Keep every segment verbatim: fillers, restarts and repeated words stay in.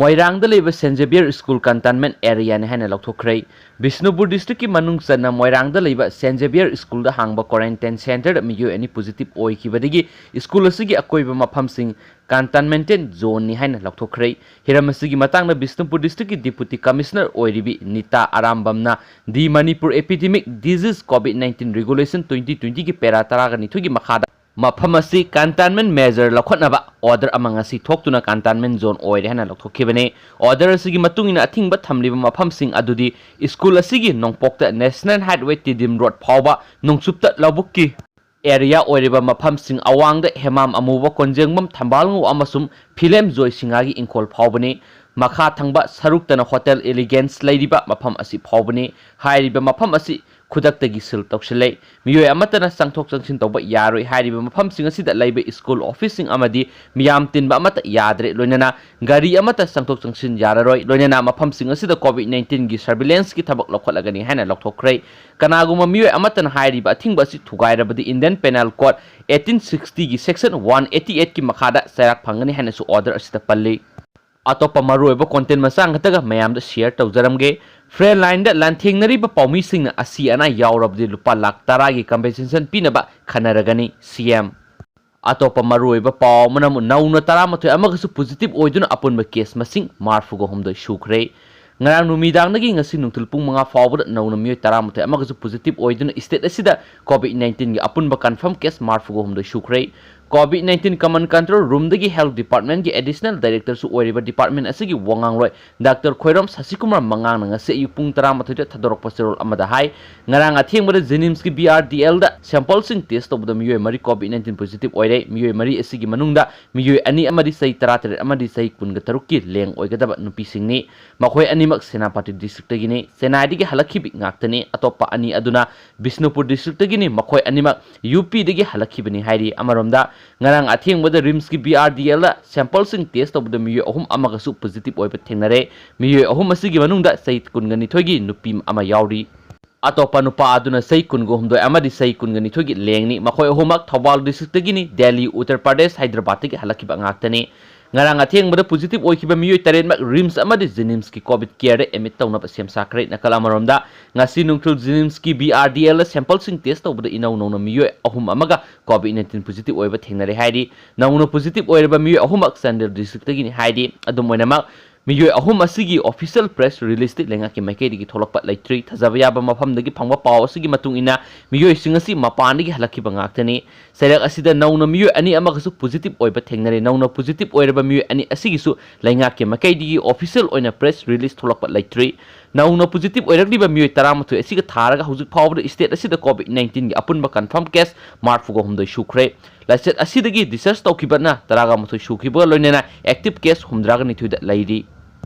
ꯃꯣꯏꯔꯥꯡꯗ ꯂꯩꯕ ꯁꯦꯟ ꯖꯦꯕꯤꯌꯔ ꯁ꯭ꯀꯨꯜ ꯀꯟꯇꯟꯃꯦꯟ ꯑꯦꯔꯤꯌꯥꯅꯤ ꯍꯥꯏꯅ ꯂꯧꯊꯣꯛꯈ꯭ꯔꯦ꯫ ꯕꯤꯁꯅꯨꯄꯨꯔ ꯗꯤꯁꯇ꯭ꯔꯤꯛꯀꯤ ꯃꯅꯨꯡ ꯆꯟꯅ ꯃꯣꯏꯔꯥꯡꯗ ꯂꯩꯕ ꯁꯦꯟ ꯖꯦꯕꯤꯌꯔ ꯁ꯭ꯀꯨꯜꯗ ꯍꯥꯡꯕ ꯀ꯭ꯋꯥꯔꯦꯟꯇꯥꯏꯟ ꯁꯦꯟꯇꯔꯗ ꯃꯤꯑꯣꯏ ꯑꯅꯤ ꯄꯣꯖꯤꯇꯤꯚ ꯑꯣꯏꯈꯤꯕꯗꯒꯤ ꯁ꯭ꯀꯨꯜ ꯑꯁꯤꯒꯤ ꯑꯀꯣꯏꯕ ꯃꯐꯝꯁꯤꯡ ꯀꯟꯇꯟꯃꯦꯟꯇꯦꯟ ꯖꯣꯟꯅꯤ ꯍꯥꯏꯅ ꯂꯧꯊꯣꯛꯈ꯭ꯔꯦ꯫ ꯍꯤꯔꯝ ꯑꯁꯤꯒꯤ ꯃꯇꯥꯡꯗ ꯕꯤꯁꯅꯨꯄꯨꯔ ꯗꯤꯁꯇ꯭ꯔꯤꯛꯀꯤ ꯗꯤꯄꯨꯇꯤ ꯀꯃꯤꯁꯅꯔ ꯑꯣꯏꯔꯤꯕꯤ ꯅꯤꯇꯥ ꯑꯔꯥꯝꯕꯝꯅ The Manipur Epidemic Disease COVID nineteen Regulation twenty twenty ꯒꯤ ꯄꯦꯔꯥ ꯇꯔꯥꯒ ꯅꯤꯊꯣꯏꯒꯤ ꯃꯈꯥꯗ ꯃꯐꯝ ꯑꯁꯤ ꯀꯟꯇꯟꯃꯦꯟ ꯃꯦꯖꯔ ꯂꯧꯈꯠꯅꯕ ꯑꯣꯔꯗꯔ ꯑꯃ ꯉꯁꯤ ꯊꯣꯛꯇꯨꯅ ꯀꯟꯇꯟꯃꯦꯟ ꯖꯣꯟ ꯑꯣꯏꯔꯦ ꯍꯥꯏꯅ ꯂꯧꯊꯣꯛꯈꯤꯕꯅꯤ꯫ ꯑꯣꯔꯗꯔ ꯑꯁꯤꯒꯤ ꯃꯇꯨꯡ ꯏꯟꯅ ꯑꯊꯤꯡꯕ ꯊꯝꯂꯤꯕ ꯃꯐꯝꯁꯤꯡ ꯑꯗꯨꯗꯤ ꯁ꯭ꯀꯨꯜ ꯑꯁꯤꯒꯤ ꯅꯣꯡꯄꯣꯛꯇ ꯅꯦꯁꯅꯦꯜ ꯍꯥꯏꯠꯋꯦ ꯇꯤꯗꯤꯝ ꯔꯣꯗ ꯐꯥꯎꯕ ꯅꯣꯡꯆꯨꯞꯇ ꯂꯧꯕꯨꯛꯀꯤ ꯑꯦꯔꯤꯌꯥ ꯑꯣꯏꯔꯤꯕ ꯃꯐꯝꯁꯤꯡ ꯑꯋꯥꯡꯗ ꯍꯦꯃꯥꯝ ꯑꯃꯨꯕ, ꯀꯣꯟꯖꯦꯡꯕꯝ, ꯊꯝꯕꯥꯜꯉꯧ ꯑꯃꯁꯨꯡ ꯐꯤꯂꯦꯝ ꯖꯣꯏꯁꯤꯡꯍꯥꯒꯤ ꯏꯪꯈꯣꯜ ꯐꯥꯎꯕꯅꯤ꯫ ꯃꯈꯥ ꯊꯪꯕ ꯁꯔꯨꯛꯇꯅ ꯍꯣꯇꯦꯜ ꯏꯂꯤꯒꯦꯟꯁ ꯂꯩꯔꯤꯕ ꯃꯐꯝ ꯑꯁꯤ ꯐꯥꯎꯕꯅꯤ꯫ ꯍꯥꯏꯔꯤꯕ ꯃꯐꯝ ꯑꯁꯤ ꯈꯨꯗꯛꯇꯒꯤ ꯁꯤꯜ ꯇꯧꯁꯤꯜꯂꯦ꯫ ꯃꯤꯑꯣꯏ ꯑꯃꯠꯇꯅ ꯆꯪꯊꯣꯛ ꯆꯪꯁꯤꯟ ꯇꯧꯕ ꯌꯥꯔꯣꯏ꯫ ꯍꯥꯏꯔꯤꯕ ꯃꯐꯝꯁꯤꯡ ꯑꯁꯤꯗ ꯂꯩꯕ ꯁ꯭ꯀꯨꯜ, ꯑꯣꯐꯤꯁꯁꯤꯡ ꯑꯃꯗꯤ ꯃꯤꯌꯥꯝ ꯇꯤꯟꯕ ꯑꯃꯠꯇ ꯌꯥꯗ꯭ꯔꯦ꯫ ꯂꯣꯏꯅꯅ ꯒꯥꯔꯤ ꯑꯃꯠꯇ ꯆꯪꯊꯣꯛ ꯆꯪꯁꯤꯟ ꯌꯥꯔꯔꯣꯏ꯫ ꯂꯣꯏꯅꯅ ꯃꯐꯝꯁꯤꯡ ꯑꯁꯤꯗ ꯀꯣꯚꯤꯗ ꯅꯥꯏꯟꯇꯤꯟꯒꯤ ꯁꯔꯚꯤꯂꯦꯟꯁꯀꯤ ꯊꯕꯛ ꯂꯧꯈꯠꯂꯒꯅꯤ ꯍꯥꯏꯅ ꯂꯧꯊꯣꯛꯈ꯭ꯔꯦ꯫ ꯀꯅꯥꯒꯨꯝꯕ ꯃꯤꯑꯣꯏ ꯑꯃꯠꯇꯅ ꯍꯥꯏꯔꯤꯕ ꯑꯊꯤꯡꯕ ꯑꯁꯤ ꯊꯨꯒꯥꯏꯔꯕꯗꯤ Indian Penal Code eighteen sixty ꯒꯤ section one eighty eight ꯀꯤ ꯃꯈꯥꯗ ꯆꯩꯔꯥꯛ ꯐꯪꯒꯅꯤ ꯍꯥꯏꯅꯁꯨ ꯑꯣꯔꯗꯔ ꯑꯁꯤꯗ ꯄꯜꯂꯤ꯫ ꯑꯇꯣꯞꯄ ꯃꯔꯨꯑꯣꯏꯕ ꯀꯣꯟꯇꯦꯟ ꯃꯆꯥ ꯈꯛꯇꯒ ꯃꯌꯥꯝꯗ ꯁꯤꯌꯔ ꯇꯧꯖꯔꯝꯒꯦ꯫ ꯐ꯭ꯔꯟ ꯂꯥꯏꯟꯗ ꯂꯥꯟꯊꯦꯡꯅꯔꯤꯕ ꯄꯥꯎꯃꯤꯁꯤꯡꯅ ꯑꯁꯤ ꯑꯅꯥ ꯌꯥꯎꯔꯕꯗꯤ ꯂꯨꯄꯥ ꯂꯥꯈ ꯇꯔꯥꯒꯤ ꯀꯝꯄꯦꯟꯁꯦꯁꯟ ꯄꯤꯅꯕ ꯈꯟꯅꯔꯒꯅꯤ, ꯁꯤ ꯑꯦꯝ꯫ ꯑꯇꯣꯞꯄ ꯃꯔꯨꯑꯣꯏꯕ ꯄꯥꯎ ꯑꯃꯅ ꯑꯃꯨꯛ ꯅꯧꯅ ꯇꯔꯥꯃꯥꯊꯣꯏ ꯑꯃꯒꯁꯨ ꯄꯣꯖꯤꯇꯤꯚ ꯑꯣꯏꯗꯨꯅ ꯑꯄꯨꯟꯕ ꯀꯦꯁ ꯃꯁꯤꯡ ꯃꯔꯤꯐꯨꯒ ꯍꯨꯝꯗꯣꯏ ꯁꯨꯈ꯭ꯔꯦ꯫ ꯉꯔꯥꯡ ꯅꯨꯃꯤꯗꯥꯡꯗꯒꯤ ꯉꯁꯤ ꯅꯨꯡꯊꯤꯜ ꯄꯨꯡ ꯃꯉꯥ ꯐꯥꯎꯕꯗ ꯅꯧꯅ ꯃꯤꯑꯣꯏ ꯇꯔꯥꯃꯥꯊꯣꯏ ꯑꯃꯒꯁꯨ ꯄꯣꯖꯤꯇꯤꯚ ꯑꯣꯏꯗꯨꯅ ꯁ꯭ꯇꯦꯠ ꯑꯁꯤꯗ ꯀꯣꯚꯤꯗ ꯅꯥꯏꯟꯇꯤꯟꯒꯤ ꯑꯄꯨꯟꯕ ꯀꯟꯐꯥꯔꯝ ꯀꯦꯁ ꯃꯔꯤꯐꯨꯒ ꯍꯨꯝꯗꯣꯏ ꯁꯨꯈ꯭ꯔꯦ꯫ ꯀꯣꯚꯤꯗ ꯅꯥꯏꯟꯇꯤꯟ ꯀꯃꯟ ꯀꯟꯇ꯭ꯔꯣꯜ ꯔꯨꯝꯗꯒꯤ ꯍꯦꯜꯊ ꯗꯤꯄꯥꯔꯠꯃꯦꯟꯒꯤ ꯑꯦꯗꯤꯁꯅꯦꯜ ꯗꯥꯏꯔꯦꯛꯇꯔꯁꯨ ꯑꯣꯏꯔꯤꯕ ꯗꯤꯄꯥꯔꯠꯃꯦꯟ ꯑꯁꯤꯒꯤ ꯋꯥꯉꯥꯡꯂꯣꯏ ꯗꯥꯛꯇꯔ ꯈꯣꯏꯔꯝ ꯁꯁꯤꯀꯨꯃꯥꯔ ꯃꯉꯥꯡꯅ ꯉꯁꯤ ꯑꯌꯨꯛ ꯄꯨꯡ ꯇꯔꯥꯃꯥꯊꯣꯏꯗ ꯊꯥꯗꯣꯔꯛꯄ ꯆꯦꯔꯣꯜ ꯑꯃꯗ ꯍꯥꯏ, ꯉꯔꯥꯡ ꯑꯊꯦꯡꯕꯗ ꯖꯦꯅꯤꯝꯁꯀꯤ ꯕꯤ ꯑꯥꯔ ꯗꯤ ꯑꯦꯜꯗ ꯁꯦꯝꯄꯜꯁꯤꯡ ꯇꯦꯁ ꯇꯧꯕꯗ ꯃꯤꯑꯣꯏ ꯃꯔꯤ ꯀꯣꯚꯤꯗ ꯅꯥꯏꯟꯇꯤꯟ ꯄꯣꯖꯤꯇꯤꯚ ꯑꯣꯏꯔꯦ꯫ ꯃꯤꯑꯣꯏ ꯃꯔꯤ ꯑꯁꯤꯒꯤ ꯃꯅꯨꯡꯗ ꯃꯤꯑꯣꯏ ꯑꯅꯤ ꯑꯃꯗꯤ ꯆꯍꯤ ꯇꯔꯥꯇꯔꯦꯠ ꯑꯃꯗꯤ ꯆꯍꯤ ꯀꯨꯟꯒ ꯇꯔꯨꯛꯀꯤ ꯂꯦꯡ ꯑꯣꯏꯒꯗꯕ ꯅꯨꯄꯤꯁꯤꯡꯅꯤ꯫ ꯃꯈꯣꯏ ꯑꯅꯤꯃꯛ ꯁꯦꯅꯥꯄꯇꯤ ꯗꯤꯁꯇ꯭ꯔꯤꯛꯇꯒꯤꯅꯤ꯫ ꯆꯦꯟꯅꯥꯏꯗꯒꯤ ꯍꯜꯂꯛꯈꯤꯕ ꯉꯥꯛꯇꯅꯤ꯫ ꯑꯇꯣꯞꯄ ꯑꯅꯤ ꯑꯗꯨꯅ ꯕꯤꯁꯅꯨꯄꯨꯔ ꯗꯤꯁꯇ꯭ꯔꯤꯛꯇꯒꯤꯅꯤ꯫ ꯃꯈꯣꯏ ꯑꯅꯤꯃꯛ ꯌꯨ ꯄꯤꯗꯒꯤ ꯍꯜꯂꯛꯈꯤꯕꯅꯤ ꯍꯥꯏꯔꯤ꯫ ꯑꯃꯔꯣꯝꯗ, ꯉꯔꯥꯡ ꯑꯊꯦꯡꯕꯗ ꯔꯤꯝꯁꯀꯤ ꯕꯤ ꯑꯥꯔ ꯗꯤ ꯑꯦꯜꯗ ꯁꯦꯝꯄꯜꯁꯤꯡ ꯇꯦꯁ ꯇꯧꯕꯗ ꯃꯤꯑꯣꯏ ꯑꯍꯨꯝ ꯑꯃꯒꯁꯨ ꯄꯣꯖꯤꯇꯤꯚ ꯑꯣꯏꯕ ꯊꯦꯡꯅꯔꯦ꯫ ꯃꯤꯑꯣꯏ ꯑꯍꯨꯝ ꯑꯁꯤꯒꯤ ꯃꯅꯨꯡꯗ ꯆꯍꯤ ꯀꯨꯟꯒ ꯅꯤꯊꯣꯏꯒꯤ ꯅꯨꯄꯤ ꯑꯃ ꯌꯥꯎꯔꯤ꯫ ꯑꯇꯣꯞꯄ ꯅꯨꯄꯥ ꯑꯗꯨꯅ ꯆꯍꯤ ꯀꯨꯟꯒ ꯍꯨꯝꯗꯣꯏ ꯑꯃꯗꯤ ꯆꯍꯤ ꯀꯨꯟꯒ ꯅꯤꯊꯣꯏꯒꯤ ꯂꯦꯡꯅꯤ꯫ ꯃꯈꯣꯏ ꯑꯍꯨꯝꯃꯛ ꯊꯧꯕꯥꯜ ꯗꯤꯁꯇ꯭ꯔꯤꯛꯇꯒꯤꯅꯤ꯫ ꯗꯦꯜꯂꯤ, ꯎꯠꯇꯔ ꯄ꯭ꯔꯗꯦꯁ, ꯍꯥꯏꯗ꯭ꯔꯕꯥꯗꯇꯒꯤ ꯍꯜꯂꯛꯈꯤꯕ ꯉꯥꯛꯇꯅꯤ꯫ ꯉꯔꯥꯡ ꯑꯊꯦꯡꯕꯗ positive ꯑꯣꯏꯈꯤꯕ ꯃꯤꯑꯣꯏ ꯇꯔꯦꯠꯃꯛ RIMS ꯑꯃꯗꯤ JNIMSꯀꯤ COVID careꯗ admit ꯇꯧꯅꯕ ꯁꯦꯝ ꯁꯥꯈ꯭ꯔꯦ꯫ ꯅꯥꯀꯜ ꯑꯃꯔꯣꯝꯗ, ꯉꯁꯤ ꯅꯨꯡꯊꯤꯜ JNIMSꯀꯤ BRDLꯗ sampleꯁꯤꯡ test ꯇꯧꯕꯗ ꯏꯅꯧ ꯅꯧꯅ ꯃꯤꯑꯣꯏ ꯑꯍꯨꯝ ꯑꯃꯒ COVID nineteen positive ꯑꯣꯏꯕ ꯊꯦꯡꯅꯔꯦ ꯍꯥꯏꯔꯤ꯫ ꯅꯧꯅ positive ꯑꯣꯏꯔꯕ ꯃꯤꯑꯣꯏ ꯑꯍꯨꯝꯃꯛ ꯆꯥꯟꯗꯦꯜ districtꯇꯒꯤꯅꯤ ꯍꯥꯏꯔꯤ꯫ ꯑꯗꯨꯝ ꯑꯣꯏꯅꯃꯛ, ꯃꯤꯑꯣꯏ ꯑꯍꯨꯝ ꯑꯁꯤꯒꯤ official press releaseꯇꯤ ꯂꯩꯉꯥꯛꯀꯤ ꯃꯥꯏꯀꯩꯗꯒꯤ ꯊꯣꯛꯂꯛꯄ ꯂꯩꯇ꯭ꯔꯤ꯫ ꯊꯥꯖꯕ ꯌꯥꯕ ꯃꯐꯝꯗꯒꯤ ꯐꯪꯕ ꯄꯥꯎ ꯑꯁꯤꯒꯤ ꯃꯇꯨꯡ ꯏꯟꯅ, ꯃꯤꯑꯣꯏꯁꯤꯡ ꯑꯁꯤ ꯃꯄꯥꯟꯗꯒꯤ ꯍꯜꯂꯛꯈꯤꯕ ꯉꯥꯛꯇꯅꯤ꯫ ꯆꯩꯔꯛ ꯑꯁꯤꯗ ꯅꯧꯅ ꯃꯤꯑꯣꯏ ꯑꯅꯤ ꯑꯃꯒꯁꯨ positive ꯑꯣꯏꯕ ꯊꯦꯡꯅꯔꯦ꯫ ꯅꯧꯅ positive ꯑꯣꯏꯔꯕ ꯃꯤꯑꯣꯏ ꯑꯅꯤ ꯑꯁꯤꯒꯤꯁꯨ ꯂꯩꯉꯥꯛꯀꯤ ꯃꯥꯏꯀꯩꯗꯒꯤ official ꯑꯣꯏꯅ press release ꯊꯣꯛꯂꯛꯄ ꯂꯩꯇ꯭ꯔꯤ꯫ ꯅꯧꯅ positive ꯑꯣꯏꯔꯛꯂꯤꯕ ꯃꯤꯑꯣꯏ ꯇꯔꯥꯃꯥꯊꯣꯏ ꯑꯁꯤꯒ ꯊꯥꯔꯒ ꯍꯧꯖꯤꯛ ꯐꯥꯎꯕꯗ state ꯑꯁꯤꯗ COVID nineteenꯒꯤ ꯑꯄꯨꯟꯕ confirm case ꯃꯔꯤꯐꯨꯒ ꯍꯨꯝꯗꯣꯏ ꯁꯨꯈ꯭ꯔꯦ꯫ ꯂꯥꯏꯆꯠ ꯑꯁꯤꯗꯒꯤ discharge ꯇꯧꯈꯤꯕꯅ ꯇꯔꯥꯒ ꯃꯥꯊꯣꯏ ꯁꯨꯈꯤꯕꯒ ꯂꯣꯏꯅꯅ active case ꯍꯨꯝꯗ꯭ꯔꯥꯒ ꯅꯤꯊꯣꯏꯗ ꯂꯩꯔꯤ꯫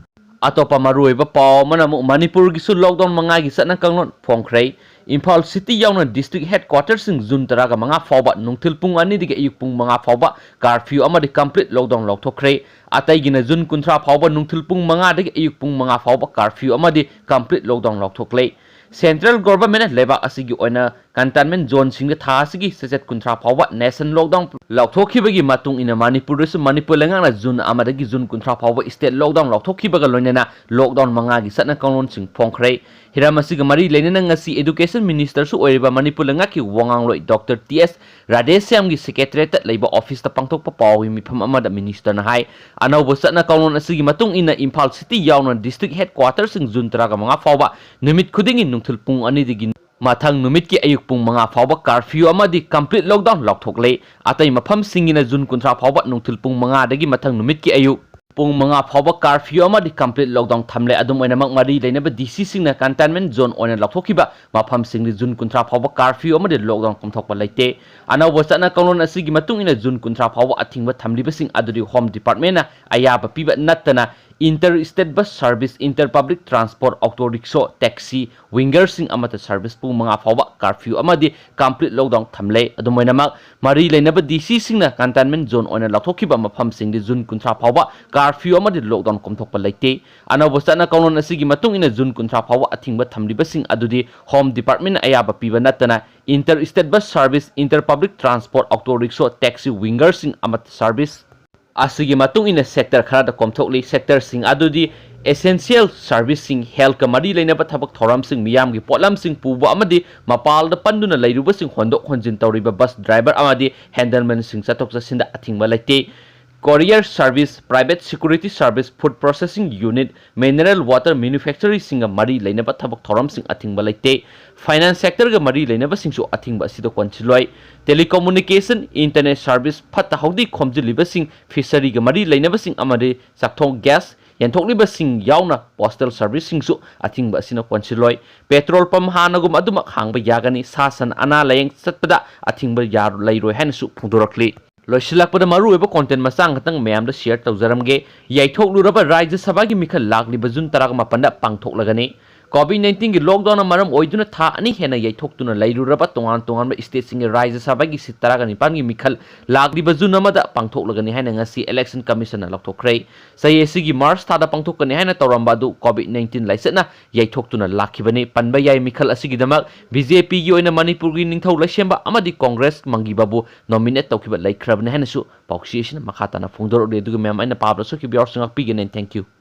ꯑꯇꯣꯞꯄ ꯃꯔꯨꯑꯣꯏꯕ ꯄꯥꯎ ꯑꯃꯅ ꯑꯃꯨꯛ ꯃꯅꯤꯄꯨꯔꯒꯤꯁꯨ lockdown ꯃꯉꯥꯒꯤ ꯆꯠꯅ ꯀꯥꯡꯂꯣꯟ ꯐꯣꯡꯈ꯭ꯔꯦ꯫ ꯏꯝꯐꯥꯜ city ꯌꯥꯎꯅ district headquarterꯁꯤꯡ June ꯇꯔꯥꯒ ꯃꯉꯥ ꯐꯥꯎꯕ ꯅꯨꯡꯊꯤꯜ ꯄꯨꯡ ꯑꯅꯤꯗꯒꯤ ꯑꯌꯨꯛ ꯄꯨꯡ ꯃꯉꯥ ꯐꯥꯎꯕ curfew ꯑꯃꯗꯤ complete lockdown ꯂꯥꯎꯊꯣꯛꯈ꯭ꯔꯦ꯫ ꯑꯇꯩꯒꯤꯅ June ꯀꯨꯟꯊ꯭ꯔꯥ ꯐꯥꯎꯕ ꯅꯨꯡꯊꯤꯜ ꯄꯨꯡ ꯃꯉꯥꯗꯒꯤ ꯑꯌꯨꯛ ꯄꯨꯡ ꯃꯉꯥ ꯐꯥꯎꯕ curfew ꯑꯃꯗꯤ complete lockdown ꯂꯥꯎꯊꯣꯛꯂꯦ꯫ Central governmentꯅ ꯂꯩꯕꯥꯛ ꯑꯁꯤꯒꯤ ꯑꯣꯏꯅ containment zoneꯁꯤꯡꯗ ꯊꯥ ꯑꯁꯤꯒꯤ ꯆꯩꯆꯠ ꯀꯨꯟꯊ꯭ꯔꯥ ꯐꯥꯎꯕ nation lockdown ꯂꯥꯎꯊꯣꯛꯈꯤꯕꯒꯤ ꯃꯇꯨꯡ ꯏꯟꯅ ꯃꯅꯤꯄꯨꯔꯗꯁꯨ ꯃꯅꯤꯄꯨꯔ ꯂꯩꯉꯥꯛꯅ June ꯑꯃꯗꯒꯤ June ꯀꯨꯟꯊ꯭ꯔꯥ ꯐꯥꯎꯕ state lockdown ꯂꯥꯎꯊꯣꯛꯈꯤꯕꯒ ꯂꯣꯏꯅꯅ lockdown ꯃꯉꯥꯒꯤ ꯆꯠꯅ ꯀꯥꯡꯂꯣꯟꯁꯤꯡ ꯐꯣꯡꯈ꯭ꯔꯦ꯫ ꯍꯤꯔꯝ ꯑꯁꯤꯒ ꯃꯔꯤ ꯂꯩꯅꯅ ꯉꯁꯤ education ministerꯁꯨ ꯑꯣꯏꯔꯤꯕ ꯃꯅꯤꯄꯨꯔ ꯂꯩꯉꯥꯛꯀꯤ ꯋꯥꯉꯥꯡꯂꯣꯏ Doctor T S ꯔꯥꯙꯦꯁ꯭ꯌꯥꯝꯒꯤ secretariatꯇ ꯂꯩꯕ officeꯇ ꯄꯥꯡꯊꯣꯛꯄ ꯄꯥꯎꯒꯤ ꯃꯤꯐꯝ ꯑꯃꯗ ministerꯅ ꯍꯥꯏ, ꯑꯅꯧꯕ ꯆꯠꯅ ꯀꯥꯡꯂꯣꯟ ꯑꯁꯤꯒꯤ ꯃꯇꯨꯡ ꯏꯟꯅ ꯏꯝꯐꯥꯜ city ꯌꯥꯎꯅ district headquarterꯁꯤꯡ June ꯇꯔꯥꯒ ꯃꯉꯥ ꯐꯥꯎꯕ ꯅꯨꯃꯤꯠ ꯈꯨꯗꯤꯡꯒꯤ ꯅꯨꯡꯊꯤꯜ ꯄꯨꯡ ꯑꯅꯤꯗꯒꯤ ꯃꯊꯪ ꯅꯨꯃꯤꯠꯀꯤ ꯑꯌꯨꯛ ꯄꯨꯡ ꯃꯉꯥ ꯐꯥꯎꯕ curfew ꯑꯃꯗꯤ complete lockdown ꯂꯥꯎꯊꯣꯛꯂꯦ꯫ ꯑꯇꯩ ꯃꯐꯝꯁꯤꯡꯒꯤꯅ June ꯀꯨꯟꯊ꯭ꯔꯥ ꯐꯥꯎꯕ ꯅꯨꯡꯊꯤꯜ ꯄꯨꯡ ꯃꯉꯥꯗꯒꯤ ꯃꯊꯪ ꯅꯨꯃꯤꯠꯀꯤ ꯑꯌꯨꯛ ꯄꯨꯡ ꯃꯉꯥ ꯐꯥꯎꯕ curfew ꯑꯃꯗꯤ complete lockdown ꯊꯝꯂꯦ꯫ ꯑꯗꯨꯝ ꯑꯣꯏꯅꯃꯛ, ꯃꯔꯤ ꯂꯩꯅꯕ DCꯁꯤꯡꯅ containment zone ꯑꯣꯏꯅ ꯂꯥꯎꯊꯣꯛꯈꯤꯕ ꯃꯐꯝꯁꯤꯡꯗꯤ June ꯀꯨꯟꯊ꯭ꯔꯥ ꯐꯥꯎꯕ curfew ꯑꯃꯗꯤ lockdown ꯀꯨꯝꯊꯣꯛꯄ ꯂꯩꯇꯦ꯫ ꯑꯅꯧꯕ ꯆꯠꯅ ꯀꯥꯡꯂꯣꯟ ꯑꯁꯤꯒꯤ ꯃꯇꯨꯡ ꯏꯟꯅ June ꯀꯨꯟꯊ꯭ꯔꯥ ꯐꯥꯎꯕ ꯑꯊꯤꯡꯕ ꯊꯝꯂꯤꯕꯁꯤꯡ ꯑꯗꯨꯗꯤ Home Departmentꯅ ꯑꯌꯥꯕ ꯄꯤꯕ ꯅꯠꯇꯅ inter state bus service, inter public transport, auto rickshaw, taxi, wingerꯁꯤꯡ ꯑꯃꯠꯇ service ꯄꯨꯡ ꯃꯉꯥ ꯐꯥꯎꯕ curfew ꯑꯃꯗꯤ complete lockdown ꯊꯝꯂꯦ꯫ ꯑꯗꯨꯝ ꯑꯣꯏꯅꯃꯛ, ꯃꯔꯤ ꯂꯩꯅꯕ DCꯁꯤꯡꯅ containment zone ꯑꯣꯏꯅ ꯂꯥꯎꯊꯣꯛꯈꯤꯕ ꯃꯐꯝꯁꯤꯡꯗꯤ June ꯀꯨꯟꯊ꯭ꯔꯥ ꯐꯥꯎꯕ curfew ꯑꯃꯗꯤ lockdown ꯀꯨꯝꯊꯣꯛꯄ ꯂꯩꯇꯦ꯫ ꯑꯅꯧꯕ ꯆꯠꯅ ꯀꯥꯡꯂꯣꯟ ꯑꯁꯤꯒꯤ ꯃꯇꯨꯡ ꯏꯟꯅ June ꯀꯨꯟꯊ꯭ꯔꯥ ꯐꯥꯎꯕ ꯑꯊꯤꯡꯕ ꯊꯝꯂꯤꯕꯁꯤꯡ ꯑꯗꯨꯗꯤ Home Departmentꯅ ꯑꯌꯥꯕ ꯄꯤꯕ ꯅꯠꯇꯅ inter state bus service, inter public transport, auto rickshaw, taxi, wingerꯁꯤꯡ ꯑꯃꯠꯇ service ꯑꯁꯤꯒꯤ ꯃꯇꯨꯡ ꯏꯟꯅ ꯁꯦꯛꯇꯔ ꯈꯔꯗ ꯀꯣꯝꯊꯣꯛꯂꯤ꯫ ꯁꯦꯛꯇꯔꯁꯤꯡ ꯑꯗꯨꯗꯤ essential serviceꯁꯤꯡ, healthꯀ ꯃꯔꯤ ꯂꯩꯅꯕ ꯊꯕꯛ ꯊꯧꯔꯝꯁꯤꯡ, ꯃꯤꯌꯥꯝꯒꯤ ꯄꯣꯠꯂꯝꯁꯤꯡ ꯄꯨꯕ ꯑꯃꯗꯤ ꯃꯄꯥꯜꯗ ꯄꯟꯗꯨꯅ ꯂꯩꯔꯨꯕꯁꯤꯡ ꯍꯣꯟꯗꯣꯛ ꯍꯣꯟꯖꯤꯟ ꯇꯧꯔꯤꯕ bus driver ꯑꯃꯗꯤ handelmanꯁꯤꯡ ꯆꯠꯊꯣꯛ ꯆꯠꯁꯤꯟꯗ ꯑꯊꯤꯡꯕ ꯂꯩꯇꯦ꯫ Courier service, private security service, food processing unit, mineral water manufactoryꯁꯤꯡꯒ ꯃꯔꯤ ꯂꯩꯅꯕ ꯊꯕꯛ ꯊꯧꯔꯝꯁꯤꯡ ꯑꯊꯤꯡꯕ ꯂꯩꯇꯦ꯫ Finance sectorꯒ ꯃꯔꯤ ꯂꯩꯅꯕꯁꯤꯡꯁꯨ ꯑꯊꯤꯡꯕ ꯑꯁꯤꯗ ꯀꯣꯟꯁꯤꯜꯂꯣꯏ꯫ Telecommunication, internet service, ꯐꯠꯇ ꯍꯥꯎꯗꯤ ꯈꯣꯝꯖꯤꯜꯂꯤꯕꯁꯤꯡ, fisheryꯒ ꯃꯔꯤ ꯂꯩꯅꯕꯁꯤꯡ ꯑꯃꯗꯤ ꯆꯥꯛꯊꯣꯡ gas ꯌꯦꯟꯊꯣꯛꯂꯤꯕꯁꯤꯡ ꯌꯥꯎꯅ postal serviceꯁꯤꯡꯁꯨ ꯑꯊꯤꯡꯕ ꯑꯁꯤꯅ ꯀꯣꯟꯁꯤꯜꯂꯣꯏ꯫ Petrol pump ꯍꯥꯟꯅꯒꯨꯝ ꯑꯗꯨꯃꯛ ꯍꯥꯡꯕ ꯌꯥꯒꯅꯤ꯫ ꯁꯥ ꯁꯟ ꯑꯅꯥ ꯂꯥꯌꯦꯡ ꯆꯠꯄꯗ ꯑꯊꯤꯡꯕ ꯌꯥ-, ꯂꯩꯔꯣꯏ ꯍꯥꯏꯅꯁꯨ ꯐꯣꯡꯗꯣꯔꯛꯂꯤ꯫ ꯂꯣꯏꯁꯤꯜꯂꯛꯄꯗ ꯃꯔꯨꯑꯣꯏꯕ content ꯃꯆꯥ ꯈꯛꯇꯪ ꯃꯌꯥꯝꯗ share ꯇꯧꯖꯔꯝꯒꯦ꯫ ꯌꯩꯊꯣꯛꯂꯨꯔꯕ ꯔꯥꯖ꯭ꯌ ꯁꯚꯥꯒꯤ ꯃꯤꯈꯜ ꯂꯥꯛꯂꯤꯕ June ꯇꯔꯥꯒ ꯃꯥꯄꯟꯗ ꯄꯥꯡꯊꯣꯛꯂꯒꯅꯤ꯫ COVID nineteenꯒꯤ lockdownꯅ ꯃꯔꯝ ꯑꯣꯏꯗꯨꯅ ꯊꯥ ꯑꯅꯤ ꯍꯦꯟꯅ ꯌꯩꯊꯣꯛꯇꯨꯅ ꯂꯩꯔꯨꯔꯕ ꯇꯣꯉꯥꯟ ꯇꯣꯉꯥꯟꯕ stateꯁꯤꯡꯒꯤ ꯔꯥꯖ꯭ꯌ ꯁꯚꯥꯒꯤ seat ꯇꯔꯥꯒ ꯅꯤꯄꯥꯟꯒꯤ ꯃꯤꯈꯜ ꯂꯥꯛꯂꯤꯕ June ꯑꯃꯗ ꯄꯥꯡꯊꯣꯛꯂꯒꯅꯤ ꯍꯥꯏꯅ ꯉꯁꯤ Election Commissionꯅ ꯂꯥꯎꯊꯣꯛꯈ꯭ꯔꯦ꯫ ꯆꯍꯤ ꯑꯁꯤꯒꯤ March ꯊꯥꯗ ꯄꯥꯡꯊꯣꯛꯀꯅꯤ ꯍꯥꯏꯅ ꯇꯧꯔꯝꯕ ꯑꯗꯨ COVID nineteen ꯂꯥꯏꯆꯠꯅ ꯌꯩꯊꯣꯛꯇꯨꯅ ꯂꯥꯛꯈꯤꯕꯅꯤ꯫ ꯄꯟꯕ ꯌꯥꯏ, ꯃꯤꯈꯜ ꯑꯁꯤꯒꯤꯗꯃꯛ BJPꯒꯤ ꯑꯣꯏꯅ ꯃꯅꯤꯄꯨꯔꯒꯤ ꯅꯤꯡꯊꯧ ꯂꯩꯁꯦꯝꯕ ꯑꯃꯗꯤ Congress ꯃꯪꯒꯤꯕꯥꯕꯨ nominate ꯇꯧꯈꯤꯕ ꯂꯩꯈ꯭ꯔꯕꯅꯤ ꯍꯥꯏꯅꯁꯨ ꯄꯥꯎꯆꯦ ꯑꯁꯤꯅ ꯃꯈꯥ ꯇꯥꯅ ꯐꯣꯡꯗꯣꯔꯛꯂꯤ꯫ ꯑꯗꯨꯒ ꯃꯌꯥꯝ, ꯑꯩꯅ ꯄꯥꯕꯗ ꯁꯣꯏꯈꯤꯕ ꯌꯥꯎꯔꯁꯨ ꯉꯥꯛꯄꯤꯒꯅꯤ꯫ Thank you꯫